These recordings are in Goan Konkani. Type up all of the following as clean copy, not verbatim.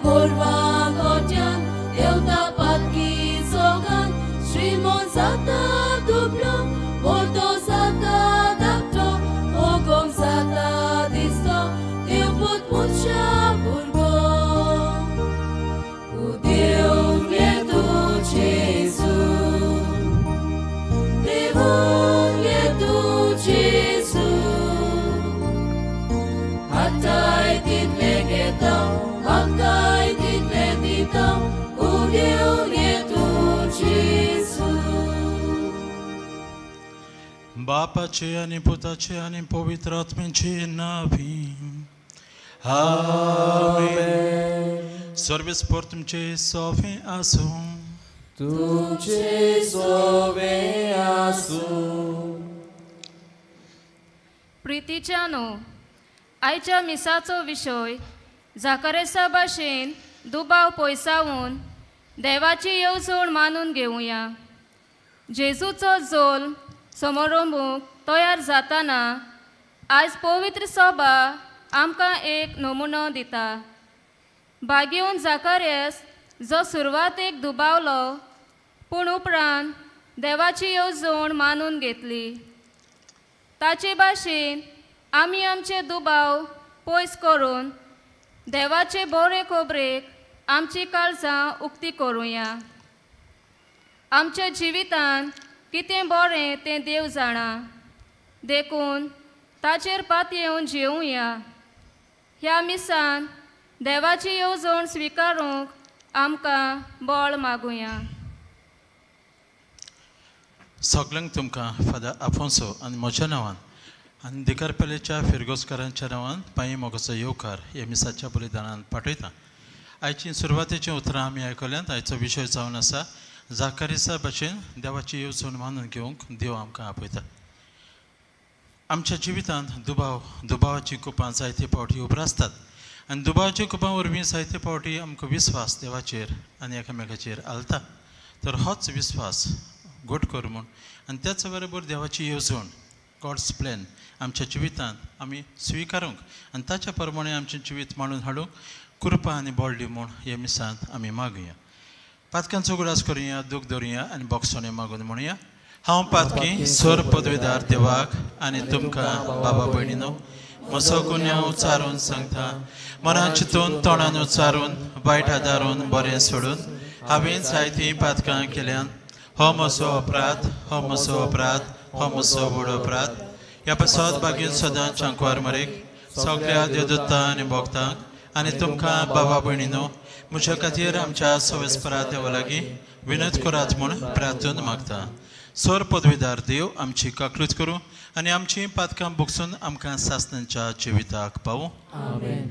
गोरवां गोट्यान देवता पातकी सोगान श्रीमंत जाता दुबलो मोटो जाता धाकटो होगोम जाता दिसतो देवपूत मनशा भुरगो देव येतू जेजू देव येतू जेजू हाताय तितले घेता मागताय तितले दिता देव येतू जेजू. बापाचे आनी पुताचे आनी पवित्र आत्म्याचे नांवी आमेन. सर्वेस्पर तुमचे सोफे आसूं. तुमचे सोवे आसूं. प्रितीच्यानो, आयच्या मिसाचो विशय जाकरेसा भाशेन दुबाव पयसावून देवाची येवजण मानून घेवया. जेजूचो जोल समारंभूक तयार जाताना आयज पवित्र सभा आमकां एक नमुनो दिता. भाग्योन जाकारेस जो सुरवातेक दुबावलो पूण उपरांत देवाची येवजण मानून घेतली. ताचे भाशेन आमी आमचे दुबाव पयस करून देवाचे बरे खबरेक आमची काळजां उक्ती करुया. आमच्या जिवितांत कितें बरें तें देव जाणा, देखून ताचेर पातयेवन जेवया. ह्या मिसान देवाची येवजण स्विकारूंक आमकां बळ मागुया. सगळ्यांक तुमकां फादर आफोन्सो आनी म्हज्या नांवान आनी दिकारपेलेच्या फिरगोजकारांच्या नांवान पांय मोगाचो येवकार ह्या मिसाच्या बलिदानान पाठयता. आयची सुरवातेचीं उतरां आमी आयकल्यांत. आयचो विशय जावन आसा जाकारिसा भाशेन देवाची येवजण मानून घेवंक देव आमकां आपयता. आमच्या जिवितांत दुबावाचीं कुपां जायते फावटी उप्रासतात आनी दुबावाची कुपां वरवीं जायते फावटी आमकां विस्वास देवाचेर आनी एकामेकाचेर आलता. तर होच विस्वास घट कर म्हूण आनी त्याच बरोबर देवाची येवजण गॉड्स प्लॅन आमच्या जिवितांत आमी स्विकारूंक आनी ताच्या प्रमाणे आमचें जिवीत मांडून हाडूंक कृपा आनी बळ दी म्हूण ह्या मिसांत आमी मागुया. पातक्यांचो उगडास करुया, दूख धरुया आनी बोगसणें मागून म्हणुया. हांव पातकी स्वर पदवीदार देवाक आनी तुमकां बाबा भयणीनो म्हजो गुन्यांव उच्चारून सांगता. मनान चिंतून तोंडान उच्चारून वायट आदारून बरें सोडून हांवें जायतीं पातकां केल्यान. हो म्हजो अपराध, हो म्हजो अपराध, हो म्हजो व्हड अपराध. ह्या पासत बागेन सदांच आंकवार मरेक सगळ्या देवदत्ता आनी भक्तांक आनी तुमकां बाबा भयणीनो म्हज्या खातीर आमच्या सवेस्परा देवा लागीं विनंत करात म्हूण प्रार्थून मागता. स्वर पदवीदार देव आमची काकलूत करूं आनी आमची पातकां भोगसून आमकां सासणाच्या जिविताक पावूं. आमेन.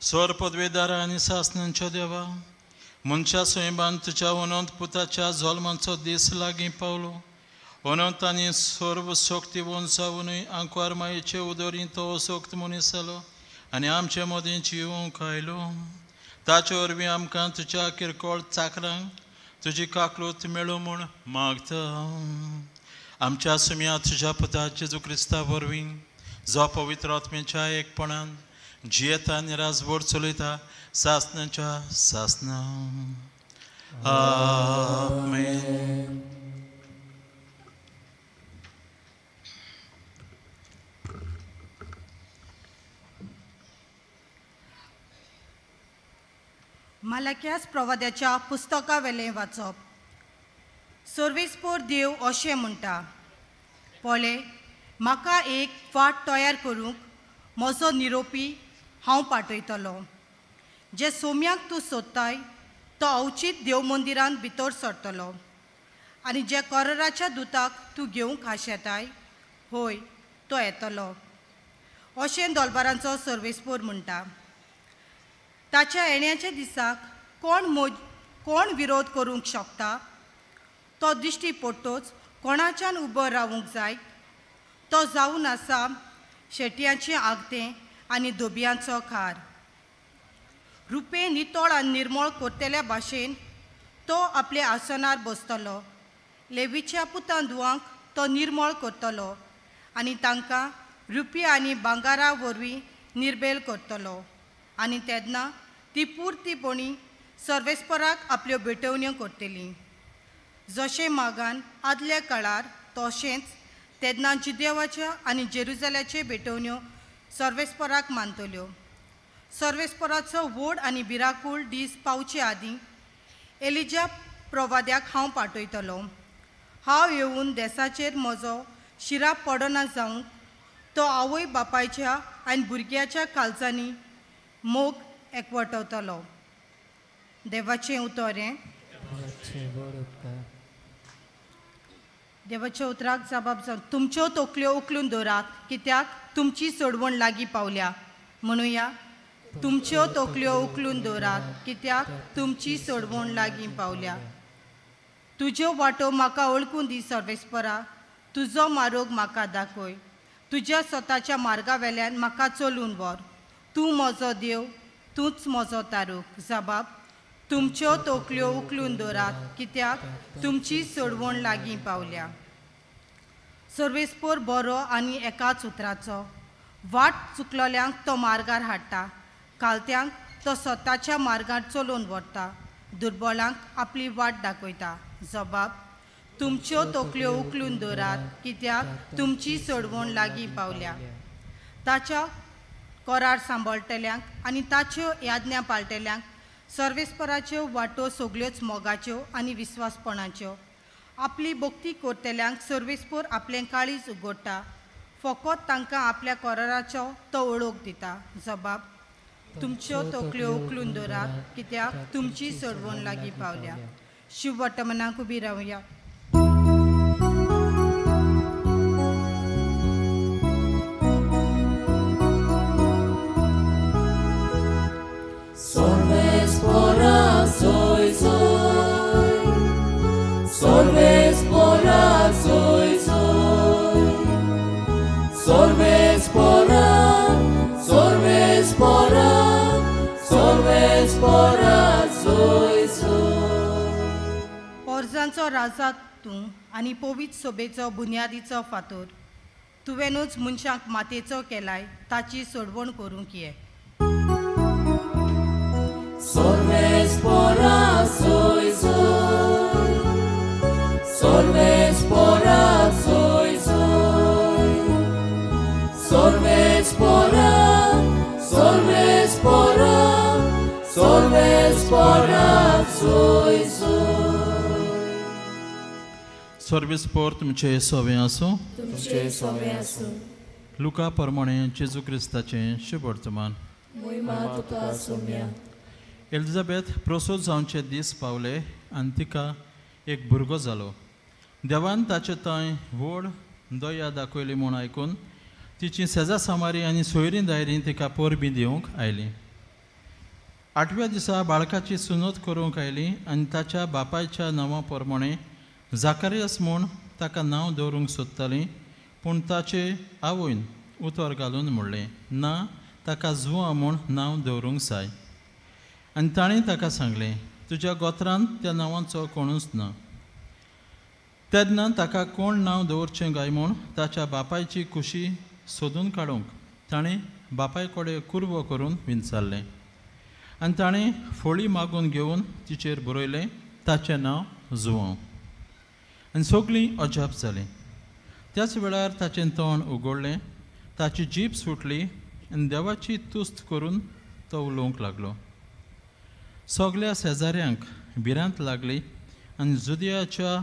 स्वर पदवेदारा आनी सासणांच्या देवा, मनशा सैमान तुज्या अनंत पुताच्या जल्माचो दीस लागीं पावलो. अनंत आनी सर्व शक्तिवंत जावनूय आंकवार मायेचे उदरींत तो असक्त मनीस जालो आनी आमचे मदीं जिवंक आयलो. ताचे वरवीं आमकां तुज्या किरकोळ चाकरांक तुजी काकलूत मेळूं म्हूण मागता. आमच्या सुम्या तुज्या पुता जेजू क्रिस्ता वरवीं जो पवित्र आत्म्याच्या एकपणान जियेता आनी राजवट चलयता सासणाच्या सासणा. आमेन. मालाक्यास प्रवाद्याच्या पुस्तकावेलें वाचप. सर्वेस्पोर देव अशें म्हणटा, पळय म्हाका एक वाट तयार करूंक म्हजो निरोपी हांव पाठयतलो, जे सोम्याक तूं सोदताय तो अवचीत देव मंदिरांत भितर सरतलो आनी जे कराराच्या दुताक तूं घेवंक आशेताय होय तो येतलो अशें दोलबारांचो सर्वेस्पोर म्हणटा. ताच्या येण्याच्या दिसाक कोण विरोध करूंक शकता? तो दिश्टी पडटोच कोणाच्यान उबो रावूंक जाय? तो जावन आसा शेटयांचें आगतें आनी धोबयांचो खार. रुपें नितळ आनी निर्मळ करतल्या भाशेन तो आपल्या आसनार बसतलो. लेवीच्या पुतां धुवांक तो निर्मळ करतलो आनी तांकां रुपया आनी भांगारा वरवीं निर्बेल करतलो आनी तेन्ना ती पुर्तीपणी सर्वेस्पराक आपल्यो भेटवण्यो करतली. जशें मागान आदल्या काळार तशेंच तेन्ना जिदेवाच्या आनी जेरुजाल्याच्यो भेटवण्यो सर्वेस्पराक मानतल्यो. सर्वेस्पराचो व्हड आनी भिराकूळ दीस पावचे आदीं एलिजा प्रवाद्याक हांव पाठयतलो. हांव येवन देसाचेर म्हजो शिराप पडना जावंक तो आवय बापायच्या आनी भुरग्याच्या काळजांनी मोग एकवटवतलो. देवाचें उतर हें. देवाच्या उतराक जबाब जावन तुमच्यो तकल्यो उखलून दवरात कित्याक तुमची सोडवण लागीं पावल्या. म्हणुया, तुमच्यो तकल्यो उखलून दवरात कित्याक तुमची सोडवण लागीं पावल्या. तुज्यो वाटो म्हाका वळखून दी सर्वेस्परा, तुजो मार्ग म्हाका दाखय. तुज्या स्वताच्या मार्गा वेल्यान म्हाका चलून व्हर. तूं म्हजो देव, तूंच म्हजो तारूक. जबाब, तुमच्यो तकल्यो उखलून दवरात कित्याक तुमची सोडवण लागीं पावल्या. सर्वेस्पोर बरो आनी एकाच उतराचो. वाट चुकलोल्यांक तो मार्गार हाडटा, कालत्यांक तो स्वताच्या मार्गार चलोवन व्हरता, दुर्बलांक आपली वाट दाखयता. जबाब, तुमच्यो तकल्यो उखलून दवरात कित्याक तुमची सोडवण लागीं पावल्या. ताच्या करार सांबाळटल्यांक आनी ताच्यो याज्ञा पाळटल्यांक सर्वेस्पराच्यो वाटो सगल्योच मोगाच्यो आनी विस्वासपणाच्यो. आपली भक्ती करतल्यांक सर्वेस्पोर आपलें काळीज उगडटा, फकत तांकां आपल्या कराराचो तो वळख दिता. जबाब, तुमच्यो तकल्यो उखलून दवरात कित्याक तुमची सोडवण लागीं पावल्या. शिव वर्तमानाक उबी रावया. पोरजांचो राजा तूं आनी पवित्र सोबेचो बुन्यादीचो फातोर. तुवेंनूच मनशांक मातयेचो केलाय, ताची सोडवण करूंक ये. सर्वेस्पोर तुमचे सोवे आसूं. तुमचे सोवे आसूं. लुका प्रमाणे जेजू क्रिस्ताचें शुभ वर्तमान. एलिझाबेथ प्रसूत जावचे दीस पावले आनी तिका एक भुरगो जालो. देवान ताचे थंय व्हड दया दाखयली म्हूण आयकून तिची शेजा सामारी आनी सोयरीं दायरीं तिका परबीं दिवंक आयलीं. आठव्या दिसा बाळकाची सुनत करूंक आयली आनी ताच्या बापायच्या नांवा प्रमाणे जाकारियस म्हूण ताका नांव दवरूंक सोदतालीं, पूण ताचे आवयन उतर घालून म्हणलें, ना, ताका जुआ म्हूण नांव दवरूंक जाय. आनी ताणें ताका सांगलें, तुज्या गोत्रांत त्या नांवाचो कोणूच ना. तेन्ना ताका कोण नांव दवरचें काय म्हूण ताच्या बापायची खुशी सोदून काडूंक ताणें बापाय कडेन कुरवो करून विचारलें. आनी ताणें फळी मागून घेवन तिचेर बरयलें, ताचें नांव जुआंव. आनी सगळीं अजाप जालीं. त्याच वेळार ताचें तोंड उगडलें, ताची जीब सुटली आनी देवाची तुस्त करून तो उलोवंक लागलो. सगल्या शेजाऱ्यांक भिरांत लागली आनी जुदियाच्या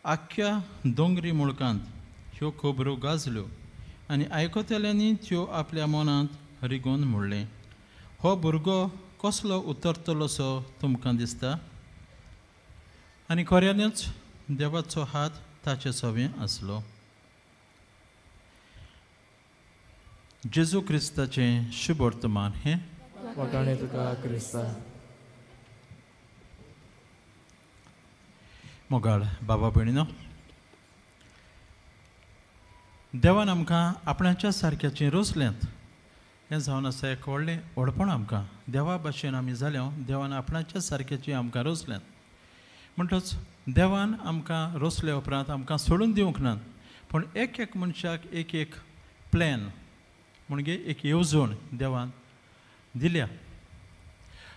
आख्ख्या दोंगरी मुळकांत ह्यो खबरो गाजल्यो आनी आयकतल्यांनी त्यो आपल्या मनांत रिगोवन म्हणलें, हो भुरगो कसलो उतरतलोसो तुमकां दिसता? आनी खऱ्यांनीच देवाचो हात ताचे सवें आसलो. जेजू क्रिस्ताचें शुभवर्तमान हें. वाटाणे तुका क्रिस्ता. मोगाळ बाबा भयणीनो, देवान आमकां आपणाच्या सारक्याचें रोसल्यांत हें जावन आसा एक व्हडलें व्हडपण. आमकां देवा भाशेन आमी जाल्या, देवान आपणाच्या सारक्याचीं आमकां रोसल्यांत. म्हणटच देवान आमकां रोसल्या उपरांत आमकां सोडून दिवंक ना, पूण एक एक मनशाक एक एक प्लॅन म्हणजे एक येवजण देवान दिल्या.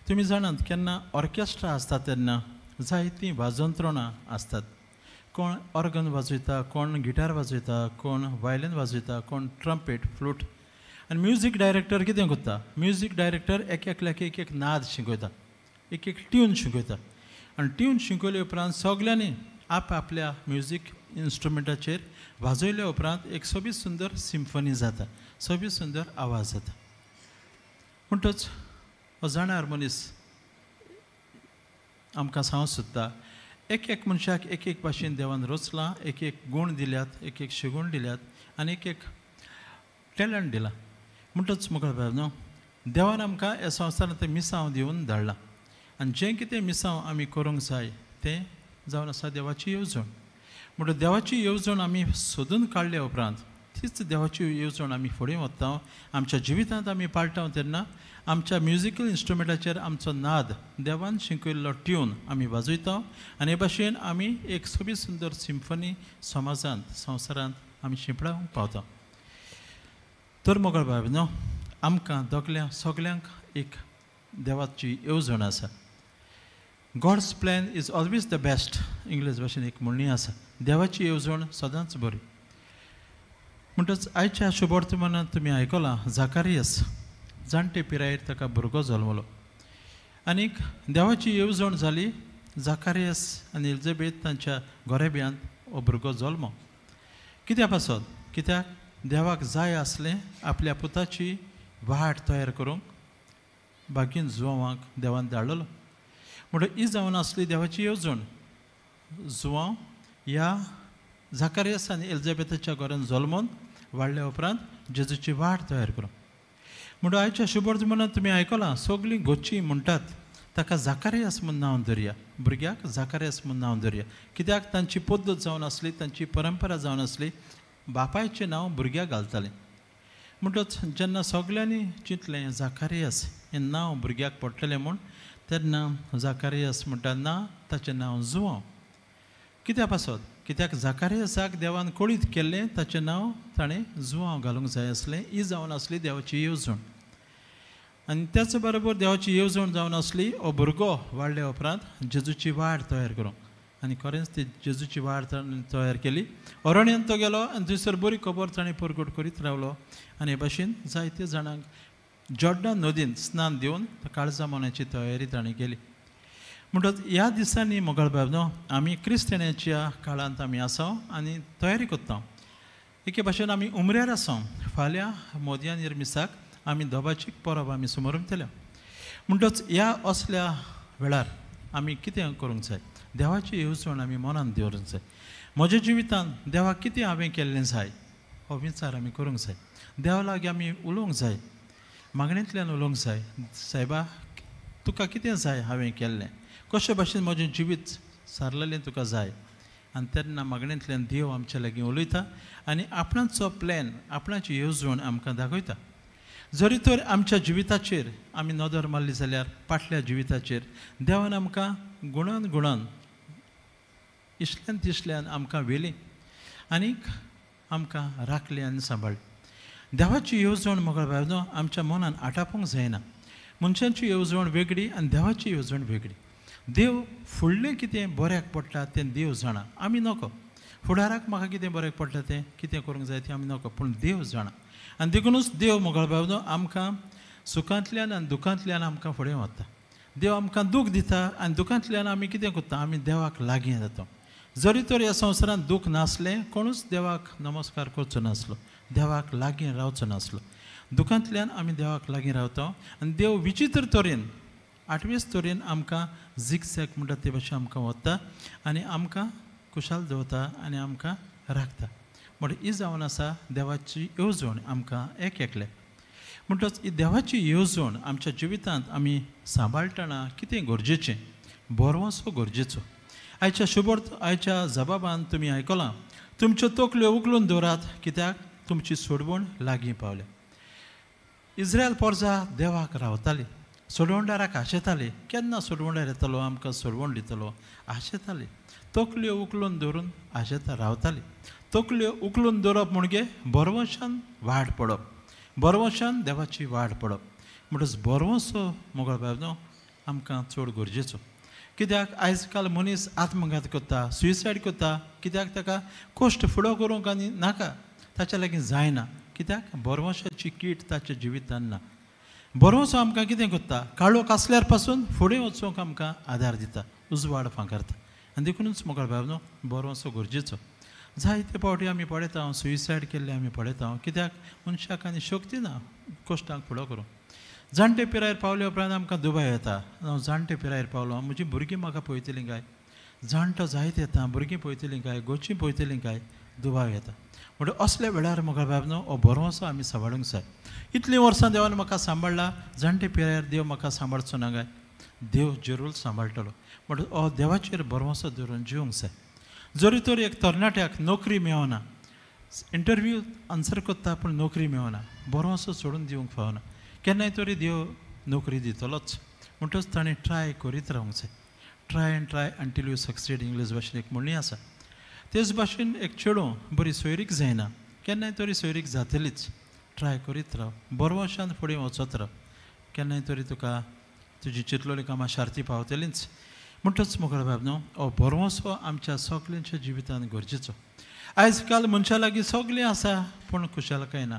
तुमी जाणात, केन्ना ऑर्केस्ट्रा आसता तेन्ना जायतीं वाजंत्रणां आसतात. कोण ऑर्गन वाजयता, कोण गिटार वाजयता, कोण वायलीन वाजयता, कोण ट्रम्पेट, फ्लूट. आनी म्युजीक डायरेक्टर कितें करता? म्युजीक डायरेक्टर एक एकल्याक एक एक नाद शिकयता, एक एक ट्यून शिकयता. आनी ट्यून शिकयले उपरांत सगल्यांनी आप आपल्या म्युजीक इन्स्ट्रुमेंटाचेर वाजयल्या उपरांत एक सोबीत सुंदर सिम्फनी जाता, सोबीत सुंदर आवाज जाता. म्हणटच हो जाणार मनीस आमकां सांगूंक सोदता, एक एक मनशाक एक एक भाशेन देवान रचलां, एक एक गूण दिल्यात, एक एक शिगूण दिल्यात आनी एक एक टॅलंट दिलां. म्हणटच मुखार न्हू, देवान आमकां ह्या संवसारांत तें मिसांव दिवन धाडलां आनी जें कितें मिसांव आमी करूंक जाय तें जावन आसा देवाची येवजण. म्हणटच देवाची येवजण आमी सोदून काडल्या उपरांत तीच देवाची येवजण आमी फुडें वता, आमच्या जिवितांत आमी पाळटा तेन्ना आमच्या म्युजिकल इन्स्ट्रुमेंटाचेर आमचो नाद, देवान शिकयल्लो ट्यून आमी वाजयता आनी हे भाशेन आमी एक सोबीत सुंदर सिम्फनी समाजांत, संवसारांत आमी शिंपडावंक पावता. तर मोगाळ भाव न्हू, आमकां दोगल्या सगल्यांक एक देवाची येवजण आसा. God's plan is always the best, English भाशेन एक म्हणणी आसा. देवाची येवजण सदांच बरी. म्हणटच आयच्या शुभवर्तमानांत तुमी आयकलां, जाकारियस जाणटे पिरायेर ताका भुरगो जल्मलो आनीक देवाची येवजण जाली. जाकारियस आनी एलिझाबेथ तांच्या गोरेब्यांत हो भुरगो जल्मो. कित्या पासत? कित्याक देवाक जाय आसलें आपल्या पुताची वाट तयार करूंक बागीन जुवांक देवान धाडलो. म्हणटच ही जावन आसली देवाची येवजण. जुवांव ह्या जाकारियस आनी एलिझाबेथाच्या घरान जल्मोन वाडल्या उपरांत जेजूची वाट तयार करूंक. म्हणून आयच्या शुभवर्तमानांत तुमी आयकलां, सगळीं गोची म्हणटात ताका जाकारियस म्हूण नांव धरया, भुरग्याक जाकारियस म्हूण नांव धरया. कित्याक तांची पद्दत जावन आसली, तांची परंपरा जावन आसली, बापायचें नांव भुरग्याक घालतालें. म्हणटच जेन्ना सगल्यांनी चिंतलें जाकारियस हें नांव भुरग्याक पडटलें म्हूण, तेन्ना जाकारियस म्हणटा ना, ताचें नांव जुवांव. कित्या पासत? कित्याक जाकारियसाक देवान कळीत केल्लें ताचें नांव ताणें जुवांव घालूंक जाय आसलें. ही जावन आसली देवाची येवजण. आनी त्याच बरोबर देवाची येवजण जावन आसली हो भुरगो वाडल्या उपरांत जेजूची वाट तयार करूंक. आनी खरेंच ती जेजूची वाट तयार केली. अरण्यांत तो गेलो आनी थंयसर बरी खबर ताणें परगट करीत रावलो आनी हे भाशेन जायते जाणांक जॉर्डन नदीन स्नान दिवन काळजा मनाची तयारी ताणें केली. म्हणटच ह्या दिसांनी मोगाळ बाब आमी क्रिस्तांवाच्या काळांत आमी आसा आनी तयारी करता. एके भाशेन आमी उमऱ्यार आसा. फाल्यां मोदयान मिसाक आमी दोबाची परब आमी सुमरतले. म्हणटच ह्या असल्या वेळार आमी कितें करूंक जाय? देवाची येवजण आमी मनांत दवरूंक जाय. म्हज्या जिवितांत देवाक कितें हांवें केल्लें जाय हो विचार आमी करूंक जाय. देवा लागीं आमी उलोवंक जाय, मागणेंतल्यान उलोवंक जाय. सायबा, तुका कितें जाय हांवें केल्लें, कशे भाशेन म्हजें जिवीत सारलेलें तुका जाय. आनी तेन्ना मागणेंतल्यान देव आमच्या लागीं उलयता आनी आपणाचो प्लॅन, आपणाची येवजण आमकां दाखयता. जरी तर आमच्या जिविताचेर आमी नदर मारली जाल्यार फाटल्या जिविताचेर देवान आमकां गुणान गुणान इतल्यान तितल्यान आमकां व्हेली आनीक आमकां राखली आनी सांबाळ्ळी. देवाची येवजण मोगाळ भायनो आमच्या मनान आटापूंक जायना. मनशांची येवजण वेगळी आनी देवाची येवजण वेगळी. देव फुडलें कितें बऱ्याक पडटा तें देव जाणा, आमी नको. फुडाराक म्हाका कितें बऱ्याक पडटा तें कितें करूंक जाय तें आमी नको, पूण देव जाणा. आनी देखुनूच देव मोगाळ भावनो आमकां सुखांतल्यान आनी दुखांतल्यान आमकां फुडें वता. देव आमकां दूख दिता आनी दुखांतल्यान आमी कितें करता? आमी देवाक लागीं जाता. जरी तर ह्या संवसारांत दूख नासलें, कोणूच देवाक नमस्कार करचो नासलो, देवाक लागीं रावचो नासलो. दुखांतल्यान आमी देवाक लागीं रावता आनी देव विचित्र तरेन आठवेच तरेन आमकां झिगझॅग म्हणटा ते भाशेन आमकां वता आनी आमकां खुशाल दवरता आनी आमकां राखता. म्हणटा ही जावन आसा देवाची येवजण आमकां एक एकले. म्हणटच ही देवाची येवजण आमच्या जिवितांत आमी सांबाळटना कितें गरजेचें, भरवंसो गरजेचो. आयच्या शुभर्थ आयच्या जबाबान तुमी आयकलां, तुमच्यो तकल्यो उखलून दवरात कित्याक तुमची सोडवण लागीं पावल्या. इस्रायल पोरजा देवाक रावताली, सोडवणदाराक आशेताली, केन्ना सोडवणदार येतलो आमकां सोडवण दितलो आशेताली. तकल्यो उखलून दवरून आशेता रावताली. तकल्यो उखलून दवरप म्हणजे भरवंशान वाड पडप, भरवंशान देवाची वाड पडप. म्हणटच भरवंसो मोगळ बाबनो आमकां चड गरजेचो. कित्याक आयज काल मनीस आत्मघात करता, सुसायड करता, कित्याक ताका कश्ट फुडो करूंक आनी नाका, ताच्या लागीं जायना, कित्याक भरवंशाची कीट ताच्या जिवितान ना. भरवंसो आमकां कितें करता, काळोख आसल्यार पासून फुडें वचूंक आमकां आदार दिता, उजवाड फांकारता. आनी देखुनूच मोगाळ बाबनो भरवंसो गरजेचो. जायते फावटी आमी पळयता सुसायड केल्ले आमी पळयता, कित्याक मनशाक आनी शक्ती ना कश्टांक फुडो करूंक. जाणटे पिरायेर पावले उपरांत आमकां दुबाव येता, हांव जाणटे पिरायेर पावलो, म्हजी भुरगीं म्हाका पळयतलीं काय, जाणटो जायत येता, भुरगीं पळयतलीं काय, गोचीं पळयतलीं काय, दुबाव येता. म्हणटा असल्या वेळार मोगाळ बाबनो हो भरवंसो आमी सांबाळूंक जाय. इतलीं वर्सां देवान म्हाका सांबाळ्ळा, जाणटे पिरायेर देव म्हाका सांबाळचो ना काय, देव जरूर सांबाळटलो. म्हणटा हो देवाचेर भरवंसो धरून जिवंक जाय. जरी तर एक तरणाट्याक नोकरी मेळना, इंटरव्यू आन्सर करता पूण नोकरी मेळना, भरवंसो सोडून दिवंक फावना, केन्नाय तरी देव नोकरी दितलोच. म्हणटच ताणें ट्राय करीत रावंक जाय. Try and try until you succeed, English भाशेन एक म्हणणी आसा. तेच भाशेन एक चेडूं बरी सोयरीक जायना, केन्नाय तरी सोयरीक जातलीच, ट्राय करीत राव, भरवंशान फुडें वचत राव, केन्नाय तरी तुका तुजी चिंतलोली कामां शार्ती पावतलींच. म्हणटच मोगाळ बाब न्हू हो भरवंसो आमच्या सगल्यांच्या जिवितान गरजेचो. आयज काल मनशा लागीं सगळें आसा पूण खुशालकाय ना,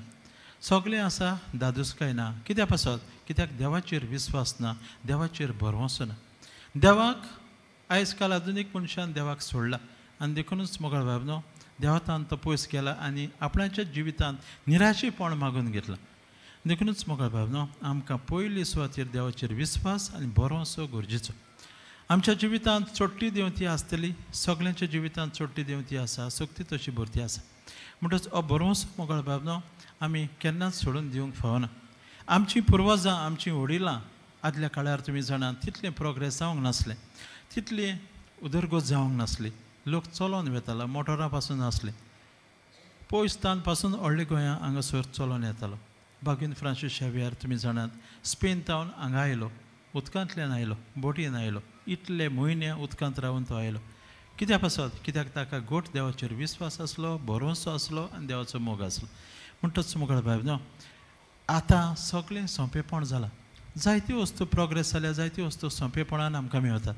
सगळें आसा दादूसकाय ना. कित्या पासत? कित्याक देवाचेर विस्वास ना, देवाचेर भरवंसो ना. देवाक आयज काल आधुनीक मनशान देवाक सोडला आनी देखुनूच मोगाळ बाब न्हू देवातान तो पयस गेला आनी आपणाच्या जिवितांत निराशेपण मागून घेतलां. देखुनूच मोगाळ बाब न्हू आमकां पयली सुवातेर देवाचेर विस्वास आनी भरवंसो गरजेचो. आमच्या जिवितांत चोडटी देंवती आसतली, सगल्यांच्या जिवितांत चोडटी देंवती आसा, सक्ती तशी भरती आसा. म्हणटच हो भरवंसो मोगाळ बाब न्हू आमी केन्नाच सोडून दिवंक फावना. आमचीं पुर्वजां, आमचीं वडिलां आदल्या काळार तुमी जाणा तितलें प्रोग्रेस जावंक नासलें, तितली उदरगत जावंक नासली, लोक चलोन वेतालो, मोटरां पासून नासले, पयस तान पासून व्हडले गोंया हांगासर चलोन येतालो. बागीन फ्रांसीस शेवियर तुमी जाणात स्पेन तावन हांगा आयलो, उदकांतल्यान आयलो, बोटीन आयलो, इतले म्हयने उदकांत रावन तो आयलो. कित्या पासत? कित्याक ताका गोट देवाचेर विस्वास आसलो, भरवंसो आसलो आनी देवाचो मोग आसलो. म्हणटच मोगाळ बाब न्हू आतां सगळें सोंपेपण जालां, जायत्यो वस्तू प्रोग्रेस जाल्या, जायत्यो वस्तू सोंपेपणान आमकां मेळटात.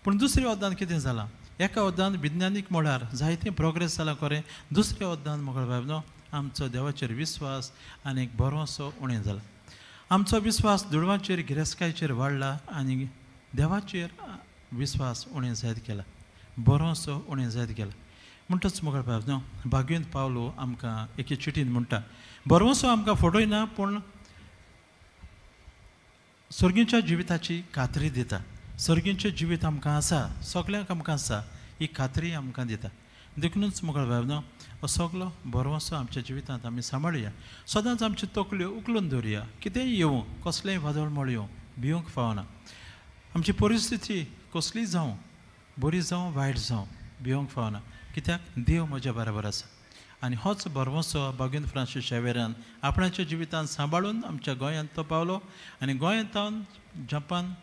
पूण दुसऱ्या वद्दान कितें जालां, एका वद्दान विज्ञानीक म्हळ्यार जायतें प्रोग्रेस जालां खरें, दुसऱ्या वद्दान मोगाळ बाब न्हू आमचो देवाचेर विस्वास आनी एक भरवंसो उणें जाला. आमचो विस्वास दुडवांचेर, गिरेस्तकायेचेर वाडला आनी देवाचेर विस्वास उणें जायत गेला, भरवंसो उणें जायत गेला. म्हणटच मोगाळ बाब न्हू भाग्यवंत पावलो आमकां एके चिटीन म्हणटा, भरवंसो आमकां फटयना पूण सर्गीच्या जिविताची खात्री दिता. सर्गीचें जिवीत आमकां आसा, सगल्यांक आमकां आसा, ही खात्री आमकां दिता. देखुनूच मोगाळ बाब न्हू हो सगलो भरवंसो आमच्या जिवितांत आमी सांबाळुया, सदांच आमच्यो तकल्यो उखलून दवरुया. कितेंय येवं, कसलेंय वादळ मळ येवं, भिवंक फावना. आमची परिस्थिती कसली जावं, बरी जावं वायट जावं, भिवंक फावना, कित्याक देव म्हज्या बराबर आसा. आनी होच भरवंसो बागीन फ्रांसीस शेवेरान आपणाच्या जिवितांत सांबाळून आमच्या गोंयांत तो पावलो आनी गोंयांत Japan,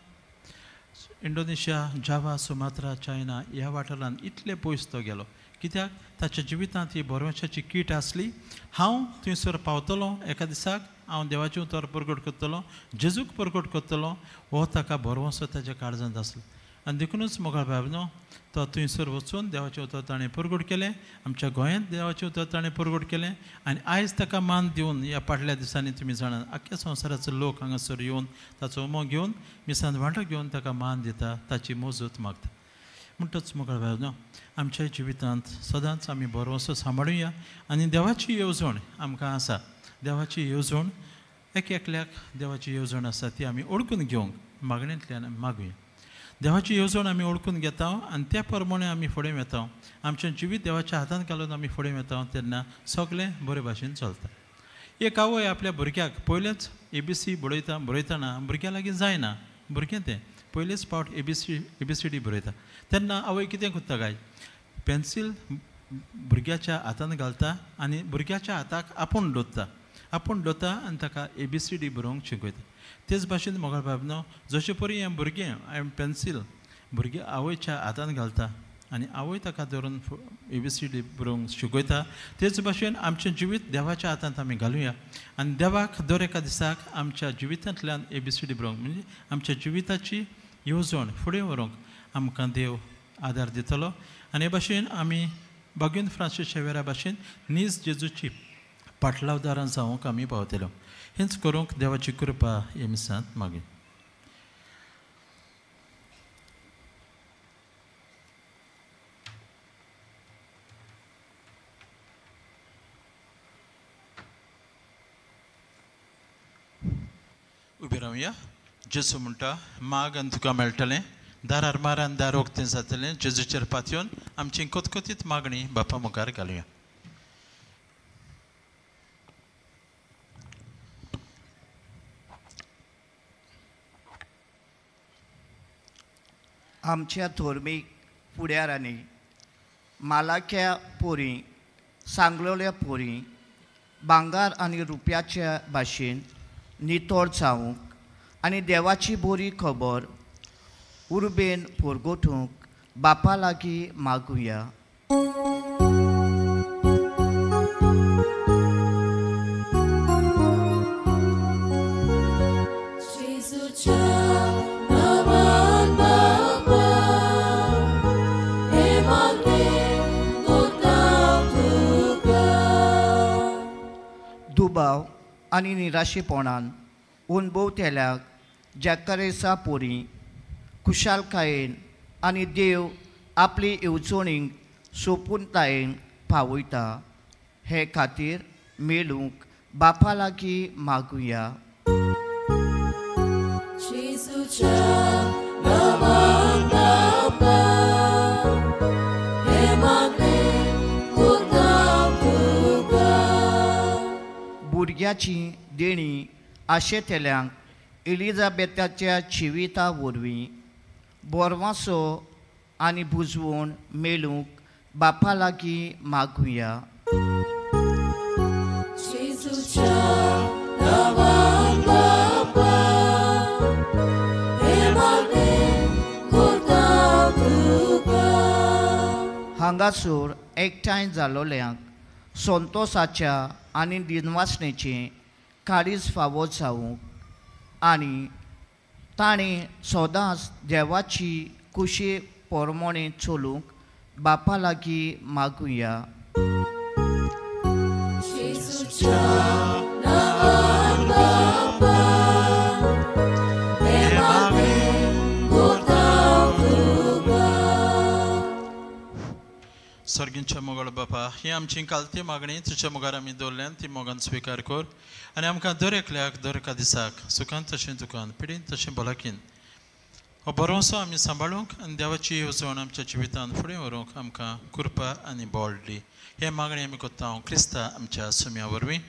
Indonesia, Java, Sumatra, China ह्या वाठारांत इतले पयस तो गेलो. कित्याक ताच्या जिवितांत ही भरवंशाची कीट आसली. हांव थंयसर पावतलो एका दिसाक, हांव देवाचें उतर परगट करतलो, जेजूक परगट करतलो, हो ताका भरवंसो ताच्या काळजांत आसलो. आनी देखुनूच मोगाळ बाब न्हू तो थंयसर वचून देवाचें उतर ताणें परगट केलें, आमच्या गोंयांत देवाचें उतर ताणें परगट केलें आनी आयज ताका मान दिवन ह्या फाटल्या दिसांनी तुमी जाणात आख्ख्या संवसाराचो लोक हांगासर येवन ताचो उमो घेवन मिसान वांटो घेवन ताका मान दिता, ताची मोजूत मागता. म्हणटच मोगाळ बाब न्हू आमच्या जिवितांत सदांच आमी भरवंसो सांबाळुया आनी देवाची येवजण आमकां आसा, देवाची येवजण एक एकल्याक देवाची येवजण आसा ती आमी ओळखून घेवंक मागणेंतल्यान मागुया. देवाची येवजण आमी ओळखून घेता आनी त्या प्रमाणे आमी फुडें वता. आमचें जिवीत देवाच्या हातांत घालून आमी फुडें वता तेन्ना सगळें बरे भाशेन चलता. एक आवय आपल्या भुरग्याक पयलेंच ए बी सी बरयता बरयतना भुरग्या लागीं जायना, भुरगें तें पयलेच फावट A B C A B C D बरयता तेन्ना आवय कितें करता काय, पेन्सील भुरग्याच्या हातांत घालता आनी भुरग्याच्या हाताक आपूण दोत्ता, आपूण दोता आनी ताका ए बी सी डी बरोवंक शिकयता. तेच भाशेन मोगाळ बाबनो जशे परी हें भुरगें हांवें पेन्सील भुरगें आवयच्या हातांत घालता आनी आवय ताका धरून ए बी सी डी बरोवंक शिकयता, तेच भाशेन आमचें जिवीत देवाच्या हातांत आमी घालुया आनी देवाक दर एका दिसाक आमच्या जिवितांतल्यान ए बी सी डी बरोवंक म्हणजे आमच्या जिविताची येवजण फुडें व्हरूंक आमकां देव आदार दितलो. आनी हे भाशेन आमी बागीन फ्रांसीस शेवेरा भाशेन नीज जेजूची पाटलावदारां जावंक आमी पावतलो. हेंच करूंक देवाची कृपा हे मिसांत मागीर. उबी रावया. जेजू म्हणटा माग आनी तुका मेळटलें, दारार मार आनी दार उक्तें जातलें. जेजूचेर पातयेवन आमची कोतकोतीत मागणी बापा मुखार घालुया. आमच्या धर्मीक फुडारांनी मालाक्या पोरी सांगलोल्या पोरी भांगर आनी रुपयाच्या भाशेन नितळ जावंक आनी देवाची बरी खबर उर्बेन परगटूंक बापा लागीं मागुया. दुबाव आनी निराशेपणान अणभवतेल्याक जाकारेसा पोरी खुशालकायेन आनी देव आपली येवजणीक सोपूनतायेन पावयता हे खातीर मेळूंक बापा लागीं मागुया. भुरग्याची देणी आशेतेल्यांक एलिजाबेथाच्या जिविता वरवीं बोरवासो आनी बुजवण मेळूंक बापा लागीं मागुया. हांगासर एकठांय जालोल्यांक संतोसाच्या आनी दिनवासणेचें काळीज फावो जावंक आनी ताणें सदांच देवाची कुशी पोरमोणे चलूंक बापा लागीं मागुया. सर्गींच्या मोगळ बापा, ही आमची कालती मागणी तुज्या मुखार आमी दवरल्यान ती मोगान स्विकार कर आनी आमकां दर एकल्याक दर एका दिसाक सुखान तशें दुखान पिडीन तशें भलाकीन हो भरोसो आमी सांबाळूंक आनी देवाची येवजण आमच्या जिवितान फुडें व्हरूंक आमकां कृपा आनी बळ दी. हे मागणी आमी करता हांव क्रिस्ता आमच्या सुम्या वरवीं.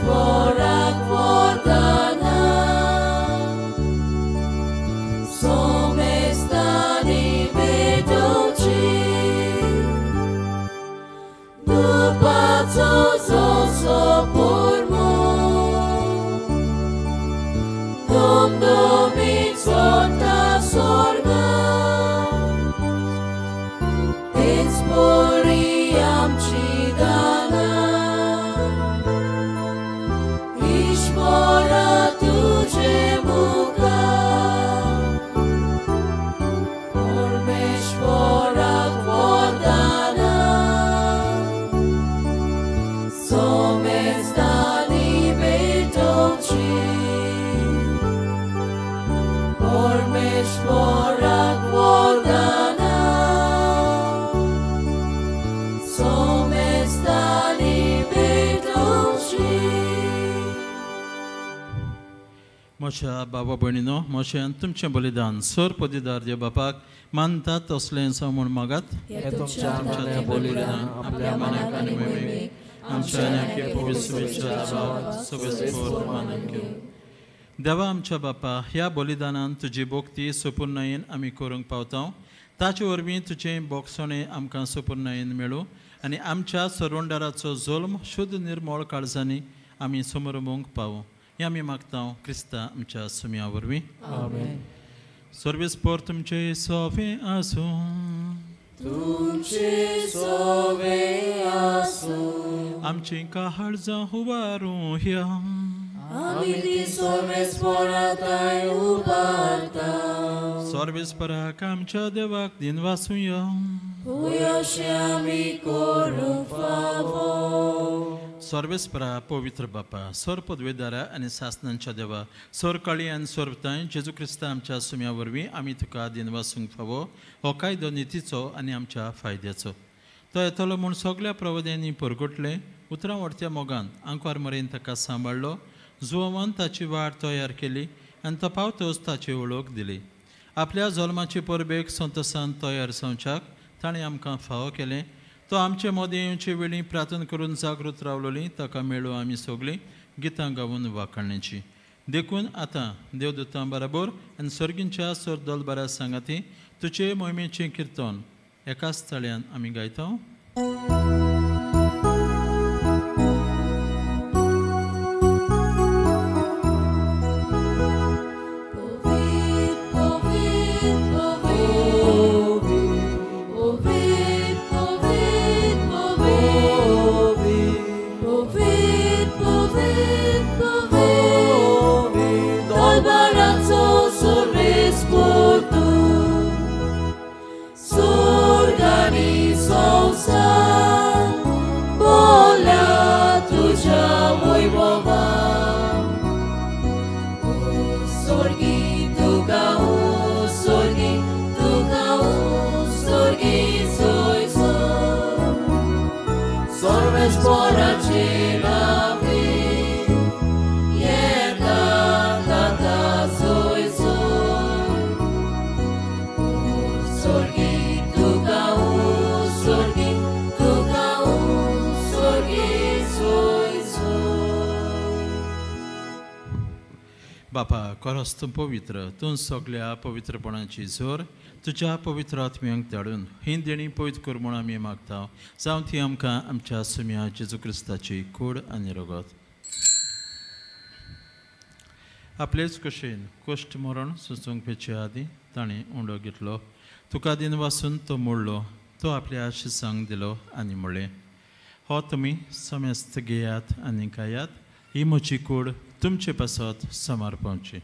Por म्हज्या बाबा भयणीनो, म्हजें आनी तुमचें बलिदान सर पदवीदार देव बापाक मानतात तसलें जावं म्हूण मागात. तुमच्या बलिदान आपल्या मनाक आनी मोहिमेक आमच्या मानून घेवं. देवा आमच्या बापा, ह्या बलिदानान तुजी भक्ती सुपुर्णायेन आमी करूंक पावता. ताचे वरवीं तुजें बोगसणें आमकां सुपुर्णायेन मेळूं आनी आमच्या सरवंडाराचो जल्म शुद्ध निर्मळ काळजांनी आमी समरमूंक पावूं. हें आमी मागता क्रिस्ता आमच्या सुम्या वरवीं. आमेन. सर्वेस पोर तुमचे सोफे आसूं. तुमचे सोवे आसूं. आमची काळजां हुबारूं ह्या. आमी ती सर्वेस पोराताय उबारता. सर्वेस पराक आमच्या देवाक दिनवासुया. अशें आमी करूंक फावो. सर्वेस्परा पवित्र बापा, सर पदवेदारा आनी सासनांच्या देवा, सर काळी आनी सर्वताय जेजू क्रिस्ता आमच्या सुम्या वरवीं आमी तुका दिनवासूंक फावो. हो कायदो नितीचो आनी आमच्या फायद्याचो. तो येतलो म्हूण सगळ्या प्रवद्यांनी परगटलें. उतरां व्हडत्या मोगान आंकवार मरेन ताका सांबाळ्ळो. जुवान ताची वाट तयार केली आनी तो पावतोच ताची वळख दिली. आपल्या जल्माचे परबेक संतोसान तयार जावच्याक ताणें आमकां फावो केलें. तो आमचे मदें येवचे वेळी प्रार्थना करून जागृत रावलोली ताका मेळूं आमी सगळीं गितां गावन वाखाणण्याची. देखून आतां देवदूतां बराबर आनी सर्गींच्या सरदल बऱ्या सांगाती तुजे मोहिमेचें किर्तन एकाच तळ्यान आमी गायता. बापा, खरोच तूं पवित्र, तूं सगल्या पवित्रपणाची जोर तुज्या पवित्र आत्म्यांक धाडून ही देणी पवित्र कर म्हूण आमी मागता. जावं ती आमकां आमच्या सुम्या जेजू क्रिस्ताची कूड आनी रगत. आपलेच कशेन कश्ट मरण सुचोवंक पेचे आदीं ताणें उंडो घेतलो. तुका दिन वासून तो मोडलो. तो आपल्या आशिसांक दिलो आनी म्हणलें, हो तुमी समेस्त घेयात आनी खायात. ही म्हजी कूड तुमचे पासत समर्पणची.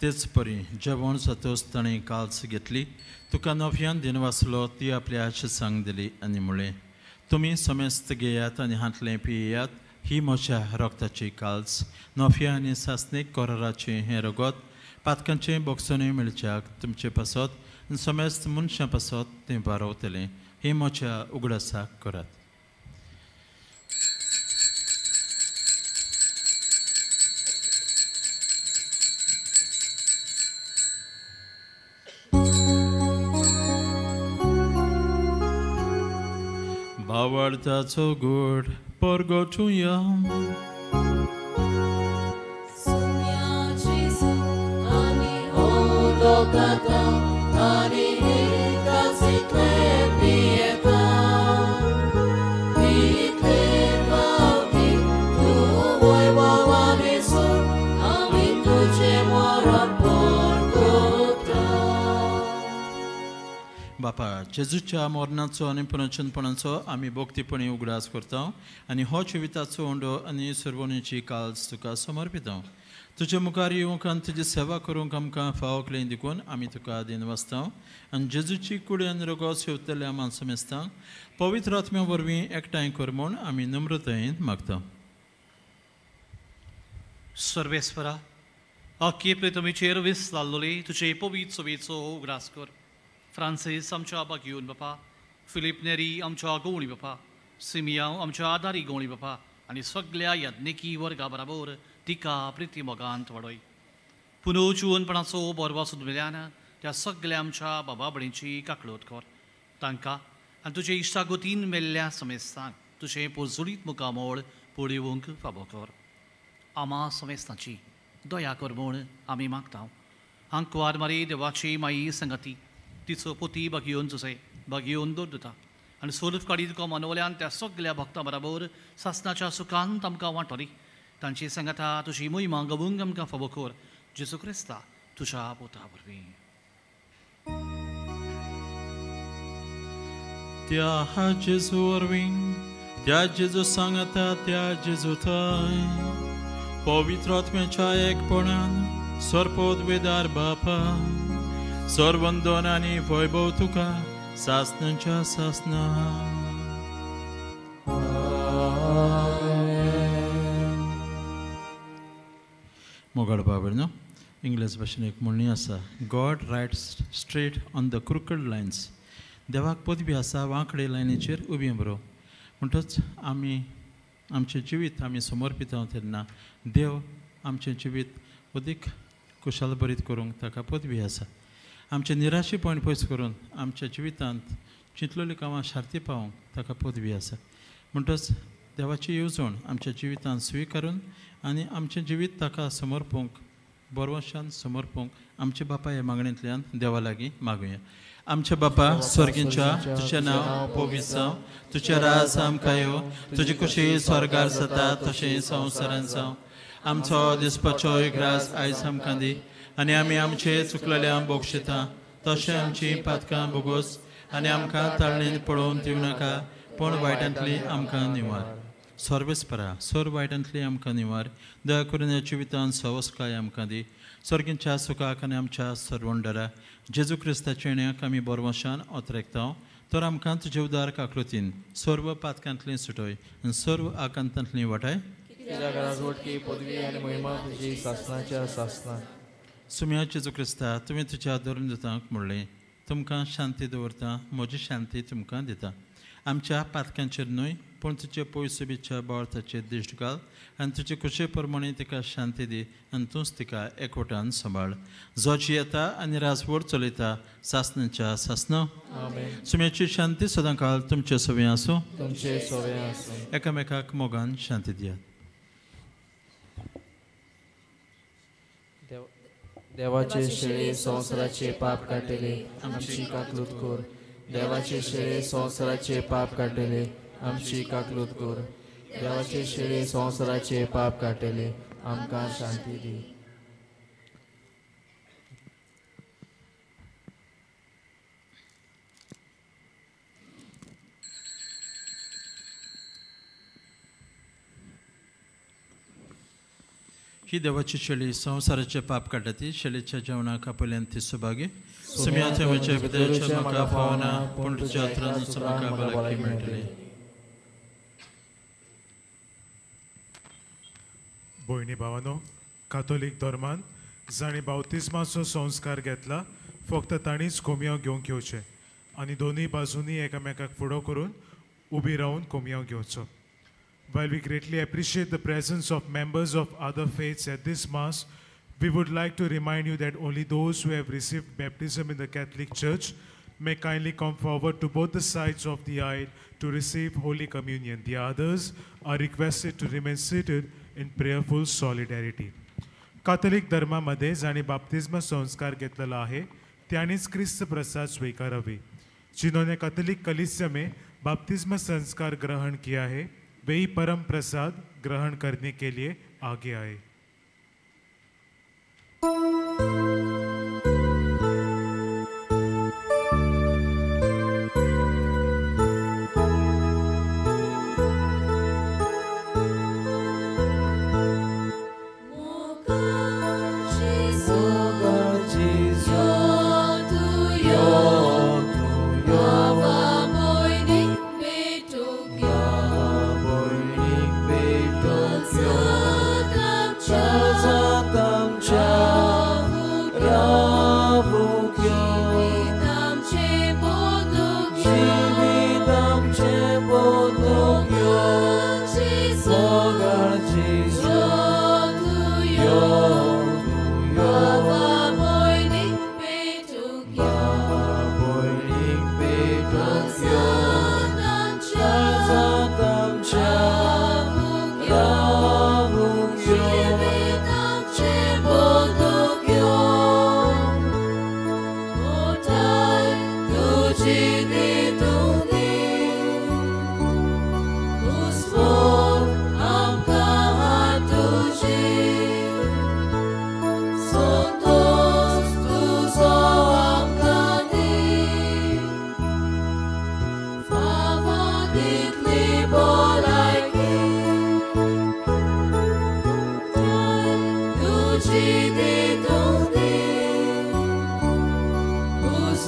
तेच परी जेवण जातच ताणें काल्स घेतली. तुका नव्यान दिनवासलो. ती आपल्या आशिसांक दिली आनी म्हणलें, तुमी समेस्त घेयात आनी हांतलें पियेयात. ही म्हज्या रगताची काल्स. नोफिया आनी सासणीक कराराचें हें रगत पातकांचें बोगसणें मेळच्याक तुमचे पासत आनी समेस्त मनशां पासत तें बारवतलें. ही म्हज्या उगडासाक करात. भावार्थाचो गोड परगटुया. सुम्या जेजू आमी उदकांत आनी एकाच पियेता. तितले फावटी तूं वैभवान सोड आमी तुजें मरण परगटा. बापा, जेजूच्या मरणाचो आनी पुनर्चनपणाचो आमी भक्तीपणी उगडास करता आनी हो जिविताचो उंडो आनी सर्वणीची काल्स तुका समर्पिता. तुजे मुखार येवंक आनी तुजी सेवा करूंक आमकां फावो केली देखून आमी तुका दिनवासता आनी जेजूची कुडी आनी रगत शेवतल्या मानसमेस्तांक पवित्र आत्म्या वरवीं एकठांय कर म्हूण आमी नम्रतायेन मागता. सर्वेस्परा अख्खे प्रितमीचेर वीस लाल्लोली तुजे पवित्र सभेचो उगडास कर. फ्रांसीस आमच्या बागयोन बापा, फिलीप नेरी आमच्या गवळी बापा, सिमियांव आमच्या आदारी गवळी बापा आनी सगल्या याज्ञिकी वर्गा बराबर तिका प्रिती मोगांत वाडय. पुनर्जिवनपणाचो बरवा सुदमेल्यान त्या सगल्या आमच्या बाबा भयणीची काकळूत कर. तांकां आनी तुजे इश्टागतीन मेल्ल्या समेस्तांक तुजें पोरजोडीत मुखामळ पळोवंक फावो कर. आमा समेस्तांची दया कर म्हूण आमी मागता. आंकवार मारी देवाची माई संगती तिचो पोती बागयोन जुसे बागयोन दवरता आनी सोलूफ काडी तुका मनवल्यान त्या सगल्या भक्तां बराबर सासनाच्या सुखांत आमकां वांटोली. तांची संगता तुजी मोहिमा गवूंक आमकां फावो कर. जेजू क्रिस्ता तुज्या पोता वरवीं. त्या जेजू वरवीं, त्या जेजू सांगता, त्या जेजू थंय पवित्र आत्म्याच्या एकपणान सर्पोद्वेदार बापा सर्वंदन आनी वैभव तुका सासनाच्या सासना. मोगाळ बाबा, इंग्लीश भाशेन एक म्हणणी आसा, God rides straight on the crooked lines. देवाक पदवी आसा वांकडे लायनीचेर उबी बरो. म्हणटच आमी आमचें जिवीत आमी समर्पिता तेन्ना देव आमचें जिवीत अदीक कुशालभरीत करूंक ताका पदवी आसा. आमचें निराशेपण पयस करून आमच्या जिवितांत चिंतलेलीं कामां शार्ती पावोवंक ताका पदवी आसा. म्हणटच देवाची येवजण आमच्या जिवितांत स्विकारून आनी आमचें जिवीत ताका समर्पूंक बरवशान समर्पूंक आमच्या बापा ह्या मागणेंतल्यान देवा लागीं मागुया. आमच्या बापा स्वर्गींच्या, तुजें नांव पवित्र जावं, तुजें राज आमकां येवं, तुजी खुशी स्वर्गार जाता तशें संवसारांत जावं. आमचो दिसपाचो ग्रास आयज आमकां दी आनी आमी आमचे चुकलेल्यांक बक्षिता तशें आमची पातकां भोगोस आनी आमकां ताळणेन पळोवन दिवं नाका, पूण वायटांतली आमकां निवार. सर्वेस्परा सर्व वायटांतली आमकां निवार. दया करून ह्या जिवितांत सवसकाय आमकां दी. स्वर्गींच्या सुखाक आनी आमच्या सर्वंडरा जेजू क्रिस्ताच्या येण्याक आमी बरवशान ओतरेकता. तर आमकां तुजे उदार काकृतीन सर्व पातकांतली सुटय आनी सर्व आकांतांतली वाटाय. सुम्या जेजू क्रिस्ता, तुवें तुज्या धरून दितांक म्हणलें, तुमकां शांती दवरता, म्हजी शांती तुमकां दिता. आमच्या पातकांचेर न्हय पूण तुजे पयसुबीच्या बोळताचेर दिश्ट घाल आनी तुजे खुशे प्रमाणे तिका शांती दी आनी तूंच तिका एकवटान सांबाळ. जो जियेता आनी राजवट चलयता सासनाच्या सासना. सुम्याची शांती सदांकाळ तुमचे सवे आसूं. तुमचे सवे आसूं. एकामेकाक मोगान शांती दियात. देवाचे शेळे संवसाराचे पाप काडटले आमची काकलूत कर. देवाचे शेळे संवसाराचे पाप काडटले आमची काकलूत कर. देवाचे शेळे संवसाराचे पाप काडटले आमकां शांती दी. ही देवाची शेळी संवसाराचे पाप काडटा ती शेळीच्या जेवणाक आपल्यान ती सुभागी. सुम्या थंयच्या भितरच्या म्हाका फावना, पूण तुज्या त्रास म्हाका भलायकी मेळटली. भयणी भावानो, कातोलीक धर्मान जांणी बावतिज्माचो संस्कार घेतला फक्त तांणीच कोमयांव घेवंक येवचें आनी दोनूय बाजूंनी एकामेकाक फुडो करून उबी रावन कोमयांव घेवचो. While we greatly appreciate the presence of members of other faiths at this Mass, we would like to remind you that only those who have received baptism in the Catholic Church may kindly come forward to both the sides of the aisle to receive Holy Communion. The others are requested to remain seated in prayerful solidarity. Catholic धर्मामध्ये जांणी बाप्तिज्म संस्कार घेतलेला आहे त्यांनीच क्रिस्त प्रसाद स्वीकारावे. जिन्होंने कैथोलिक कलीसिया में बाप्तिज्म संस्कार ग्रहण किया है वे ही परम प्रसाद ग्रहण करने के लिए आगे आए. Love.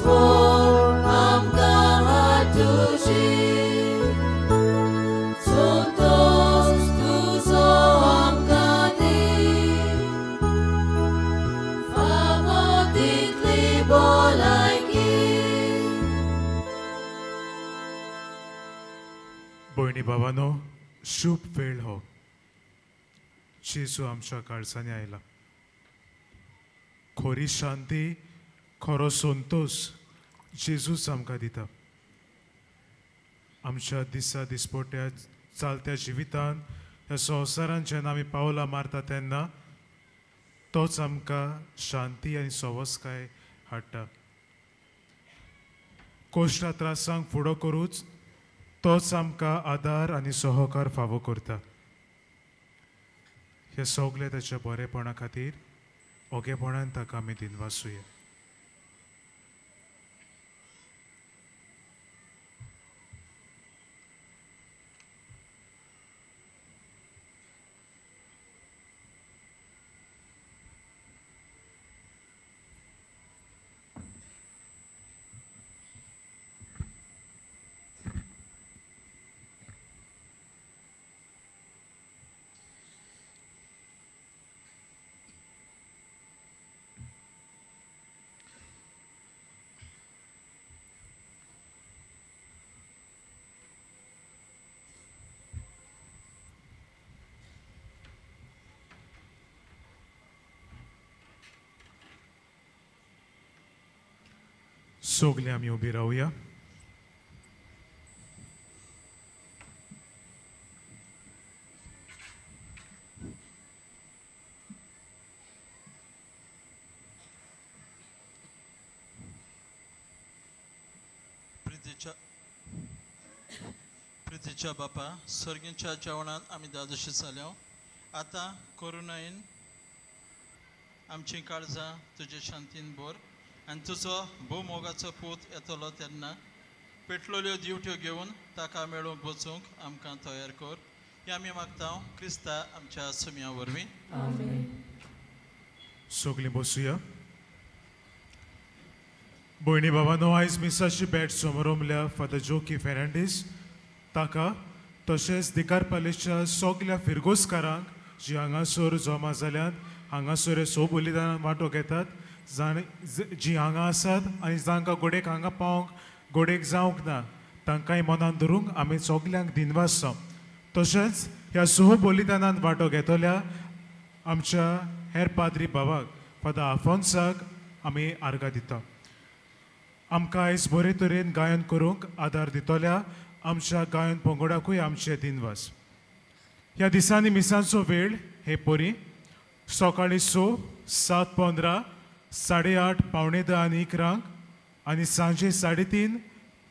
मनीसपण आमकां हाडुशी, संतोष तुजो आमकां दी, फावो तितली भलायकी. भयणी भावानो, शुभ वेळ हो. जेजू आमच्या काळजांनी आयला. खरी शांती, खरो संतोष जेजूच आमकां दिता. आमच्या दिसा दिसपट्या चलत्या जिवितान, ह्या संवसारान जेन्ना आमी पावलां मारता तेन्ना तोच आमकां शांती आनी सवसकाय हाडटा. कोश्टा त्रासांक फुडो करूच तोच आमकां आदार आनी सहकार फावो करता. हे सगळे ताच्या बरेपणा खातीर ओगेपणान ताका आमी दिनवासुया. सगळे आमी उबी रावया. प्रितीच्या बापा, सर्गींच्या जेवणांत आमी दादोशी जाल्या. आतां करुणायेन आमचीं काळजां तुजे शांतीन भर आनी तुजो भोवमोगाचो पूत येतलो तेन्ना पेटलेल्यो दिवट्यो घेवन ताका मेळूंक वचूंक आमकां तयार कर. हें आमी मागता क्रिस्ता आमच्या सुम्या वरवीं. सगळीं बसुया. भयणी बाबानो, आयज मिसाची भेट समारंभल्या फादर जोकी फेर्नांडीस ताका तशेंच दिकार पालेच्या सगल्या फिरगोजकारांक जी हांगासर जमा जाल्यात, हांगासर सो बलिदानान वांटो घेतात, जी हांगा आसात आनी जांकां गोडेक हांगा पावंक गोडेक जावंक ना तांकांय मनान धरूंक आमी सगल्यांक दिनवास. तशेंच ह्या सह बलिदानान वांटो घेतल्या आमच्या हेर पाद्री बाबाक फादर आफोन्साक आमी आर्गां दिता. आमकां आयज बरे तरेन गायन करूंक आदार दितल्या आमच्या गायन पंगडाकूय आमचे दिनवास. ह्या दिसांनी मिसांचो वेळ हे परी सकाळीं 6, 7:15, 8:30, 9:45 आनी 11 आनी सांजे 3:30,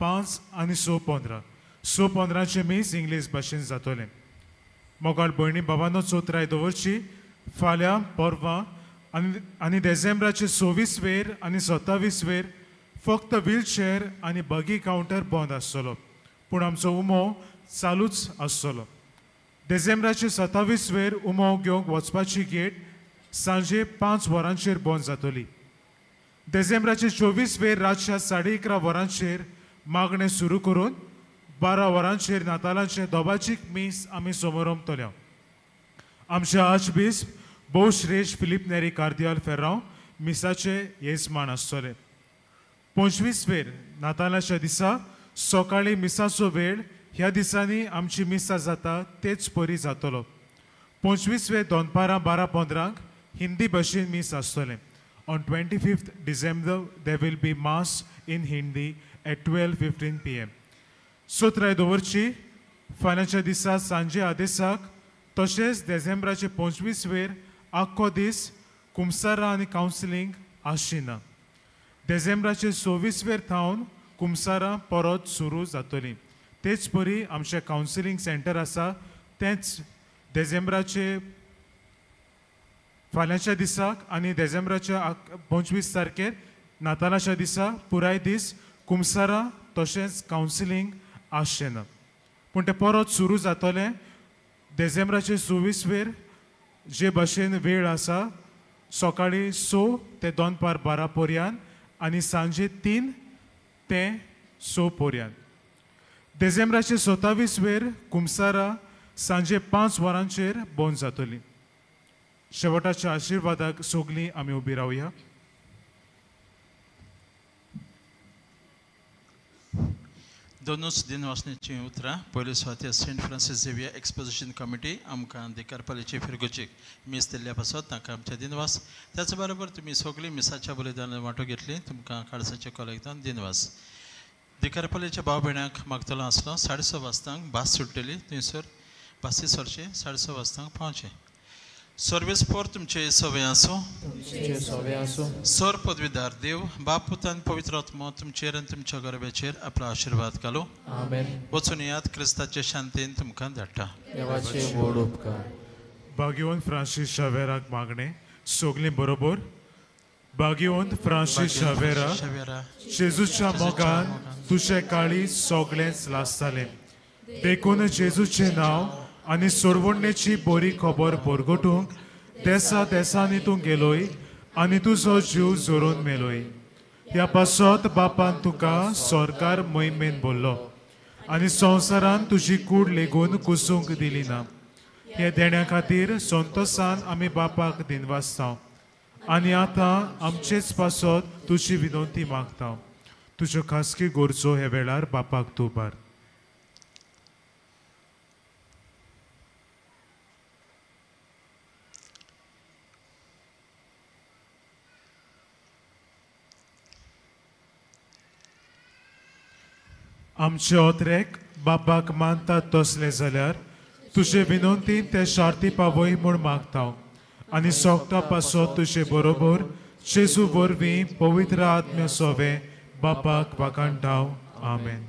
5 आनी 6:15. 6:15 मीस इंग्लीश भाशेन जातलें. मोगाळ भयणी बाबानो, चौथराय दवरची. फाल्यां परवां आनी डिसेंबराचे 26 वेर आनी 27 वेर फक्त व्हीलचेअर आनी बगी कावंटर बंद आसतलो, पूण आमचो उमो चालूच आसतलो. डिसेंबराचे 27 वेर उमो घेवंक वचपाची गेट सांजे 5 वरांचेर बंद जातली. डिसेंबराचे 24 वेर रातच्या 11:30 वरांचेर मागणें सुरू करून 12 वरांचेर नातालांचें दोबाचीक मीस आमी समारंभतले. आमचे आर्चबिस्प भोवश्रेश्ठ फिलीप नेरी कार्दियाल फेर्रांव मिसाचे येजमान आसतले. 25 वेर नातालाच्या दिसा सकाळीं मिसाचो वेळ ह्या दिसांनी आमची मिसां जाता तेच परी जातलो. 25 वेर दनपारां 12:15 हिंदी भाशेन मीस आसतलें. On 25th December there will be mass in Hindi at 12:15 PM. सत्राय दवरची. फाल्यांच्या दिसा सांजे आदेसाक तशेंच डिसेंबराचे 25 वेर आख्खो दीस कुमसारां आनी कावन्सिलींग आसची ना. डिसेंबराचे 26 वेर थावन कुमसारां परत सुरू जातलीं. तेच परी आमचें कावन्सिलींग सेंटर आसा तेंच डिसेंबराचे फाल्यांच्या दिसाक आनी डिसेंबराच्या 25 तारखेर नातालाच्या दिसा पुराय दीस कुमसारां तशेंच कावन्सिलींग आसचें ना, पूण तें परत सुरू जातलें डिसेंबराचे 26 वेर जे भाशेन वेळ आसा सकाळीं 6 ते दनपार 12 पर्यंत आनी सांजे 3 ते 6 पर्यंत. देझेंब्राचे 27 वेर कुमसारा सांजे 5 वरांचेर बंद जातली. शेवटाच्या आशिर्वादाक सगळीं आमी उबी रावया. दोनूच दिनवासनेचीं उतरां. पयले सुवातेर Saint Francis Xavier exposition committee आमकां दिकारपालेची फिरगोचीक मीस दिल्ल्या पासत तांकां आमचे दिनवास. त्याच बरोबर तुमी सगळीं मिसाच्या बलिदानान वांटो घेतली, तुमकां काळजाचे कोलेक्तान दिनवास. दिकारपालेच्या भाव भयणांक मागतलो आसलो 6:30 वाजतांक भास सुट्टली, थंयसर भासी सरचें 6:30 वाजतांक पावचें. सर्वेस पोर तुमचे सवे आसूं. सर पदवीदार देव बाप पुत आनी पवित्र आत्मो तुमचेर आनी तुमच्या गरब्याचेर आपलो आशिर्वाद घालूं. वचून याद क्रिस्ताचे शांतीन तुमकां धाडटा. भाग्यवंत फ्रांसीस शावेराक मागणें सगळीं बरोबर. भाग्यवंत फ्रांसीस शावेरा, जेजूच्या मोगान तुजें काळीज सगळेंच लासतालें, देखून जेजूचें नांव आनी सोडवणेची बरी खबर परगटूंक देसा देसांनी तूं गेलोय आनी तुजो जीव जोरून मेलोय. ह्या पासत बापान तुका सरकार मोहिमेन बोल्लो आनी संवसारान तुजी कूड लेगून कुसूंक दिली ना. हे देण्या खातीर संतोसान आमी बापाक दिनवासता आनी आतां आमचेच पासत तुजी विनंती मागता. तुज्यो खासगी गरजो हे वेळार बापाक तूं बार. आमचे ओत्रेक बापाक मानतात तसले जाल्यार तुजे विनंतीन ते शार्ती पावय म्हूण मागता आनी सोगटा पासत तुजे बरोबर जेजू वरवीं पवित्र आत्म्या सोवे बापाक वाखाणटाव. आमेन.